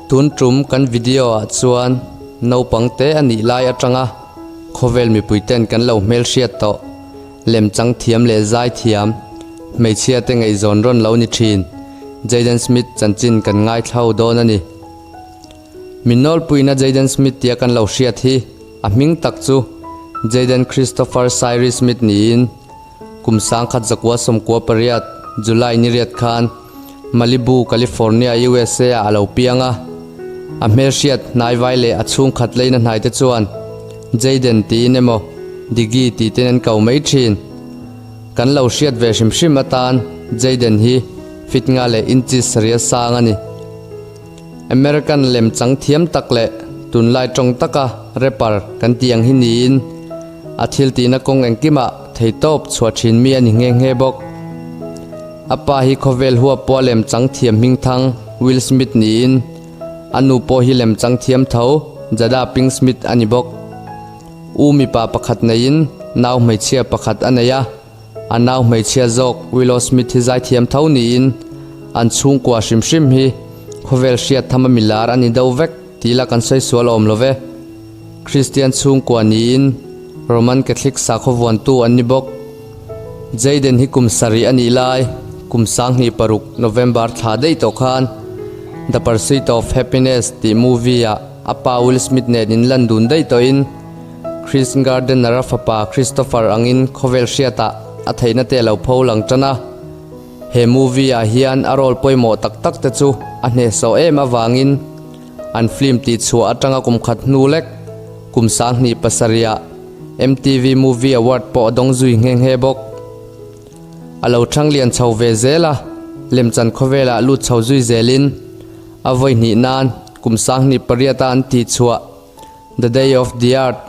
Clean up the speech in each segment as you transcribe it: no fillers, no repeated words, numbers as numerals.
Tun tum kan video ah chuan naupang te a nih lai atanga khawvel mipui ten kan lo hmelhriat tawh lemchang thiam leh zai thiam hmeichhia te ngaihzawn rawn lo ni thin Jayden Smith chanchin kan ngaithla dawn a ni. Min nawlpuina Jayden Smith tia kan lo hriat hi a hming tak chu Jayden Christopher Cyrus Smith niin Kum 1998, July ni riat khan Malibu, California, USA ah a lo piang a. A hmelhriat hnaivai leh a chhungkhat leina hnaite chuan Jayden tiin emaw Diggy tih ten an ko mai thin. Kan lo hriat ve hrim hrim atan Jayden hi fit nga leh inches sarih a sang a ni. American lem chang thiam tak leh tunlai tawng taka rapper kan tih ang hi niin a thil tihna kawng engkimah theitawp chhuah thin mi a ni nghe nghe bawk. A pa hi khawvel huap pawha lem chang thiam hmingthang Will Smith niin a nu pawh hi lem chang thiam tho Jada Pink Smith a ni bawk. U mipa pakhat neiin nau hmeichhia pakhat a nei a. A nau hmeichhia zawk Willow Smith hi zaithiam tho niin an chhungkua hrim hrim hi khawvel hriat tham a milar a ni deuh vek tih la kan sawi sual awm lo ve. Kristian chhungkua niin Roman Catholic sakhaw vuantu an ni bawk. Jayden hi kum sarih a nih lai kum 2006 November thla daih tawh khan The Pursuit of Happiness tih movie ah a pa Will Smith nen in lan dun daih tawhin Chris Gardner-a fapa Christopher angin khawvel hriatah a theihna te a lo pho lang tan a. He movie-ah hian a role pawimawh tak tak te chu a hnehsawh em avangin an film tihchhuah atanga kum khat hnu lek kum 2007-ah MTV Movie Award pawh a dawng zui nghe nghe bawk. A lo thang lian chho ve zel a, lemchan khawvelah lut chho zui zelin a vawi hnih nan kum 2008-a an tihchhuah The Day of the Earth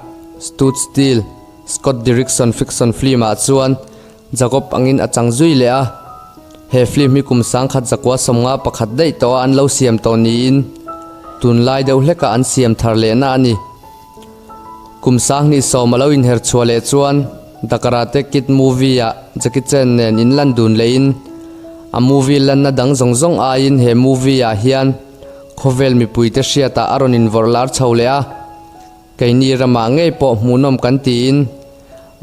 Stood Still, Scott Derrickson fiction film-ah chuan Jacob angin a chang zui leh a. He film hi kum 1991 daih tawha an lo siam tawh niin tunlai deuh hlekah an siam thar lehna a ni. Kum 2010 a lo inher chhuah leh chuan The Karate Kid movie-ah Jackie Chan nen inlan dun lehin a movie lanna dang zawng zawng aiin he movie-ah hian Khawvel mipuite hriatah a rawn invawrh lar chho leh a, keini ramah ngei pawh hmuhnawm kan tiin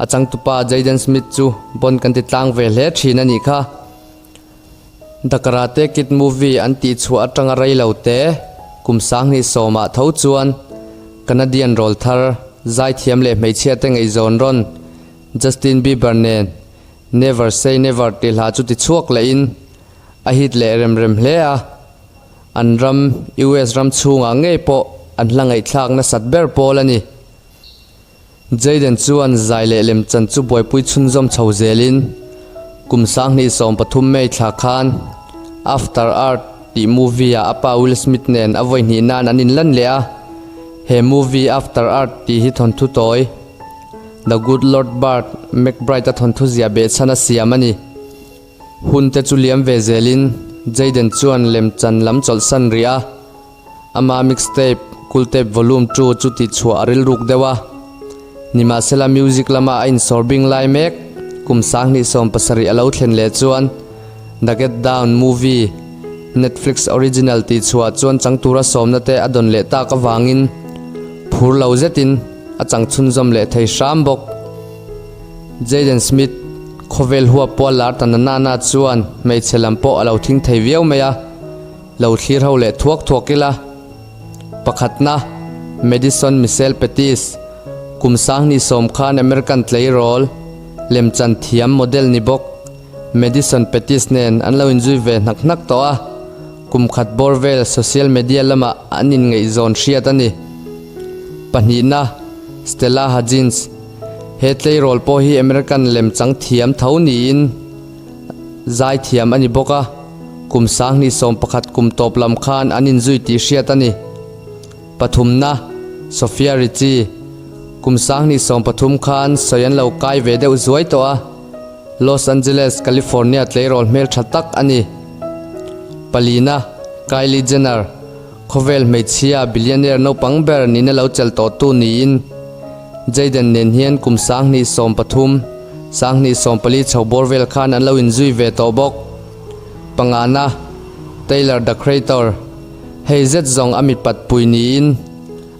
a changtupa Jayden Smith chu bon kan ti tlang ve hle thin a nih kha. The Karate Kid movie an tih chhuah atanga rei lo te, kum 2010 ah tho chuan Canadian rawl thar zaithiam leh hmeichhia te ngaihzawn rawn Justin Bieber nen Never Say Never tih hla chu ti chhuak lehin a hit leh rem rem hle a. An ram, US ram chhungah ngei pawh an hla ngaihthlak nasat ber pawl a ni. Jayden chuan zai leh lemchan chu buaipui chhunzawm chho zelin kum 2013 May thla khan After Earth tih movie-ah a pa Will Smith nen a vawi hnih nan an inlan leh a. He movie After Earth tih hi thawnthu tawi The Good Lord Bird McBride-a thawnthu ziah behchhan a siam a ni. Hun te chu liam ve zelin Jayden chuan lemchan lam chawlhsan rih a, ama mixtape Cool Tape Volume 2 chu tihchhuah a rilruk deuh a. Nimahsela music lama a insawr bing lai mek kum 2017 a lo thlen leh chuan The Get Down movie Netflix original tihchhuah chuan chang tura sawmna te a dawn leh tak avangin phur lo zetin a chang chhunzawm leh thei hram bawk. Jayden Smith, Khawvel huap pawh a lar ta na nana chuan hmeichhe lam pawh a lo thing thei viau mai a, lo thlir ho leh thuak thuak ila. Pakhatna, Madison Michelle Pettis, kum 2010 khan American tleirawl, lemchan thiam model ni bawk Madison Pettis nen an lo inzui ve hnak hnak tawh a, kum khat bawr vel social media lamah an inngaihzawn hriat a ni. Pahnihna, Stella Hudgins, He tleirawl pawh hi American lemchang thiam tho niin zai thiam a ni bawk a, kum 2011 kum tawp lam khan an inzui tih hriat a ni. Pathumna, Sofia Richie, kum 2013 khan sawi an lo kai ve deuh zuai tawh a, Los Angeles, California tleirawl hmeltha tak a ni. Palina, Kylie Jenner, Khawvel hmeichhia billionaire naupang ber nihna lo chelh tawhtu niin Jayden nen hian kum 2013, 2014 chho bawr vel khan an lo inzui ve tawh bawk. Pangana, Tyler the Creator. Hei zet zawng a mipat pui niin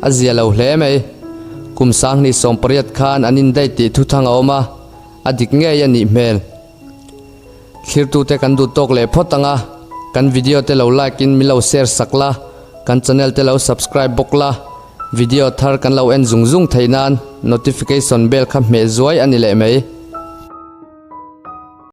a zia lo hle mai. Kum 2018 khan an indaih tih thuthang a awm a, a dik ngei a nih hmel. Thlirtute kan duh tawk leh phawt ang a, kan video te lo like in min lo share sak la, kan channel te lo subscribe bawk la, video thar kan lo en zung zung theih nan notification bell kha hmeh zuai a ni leh mai.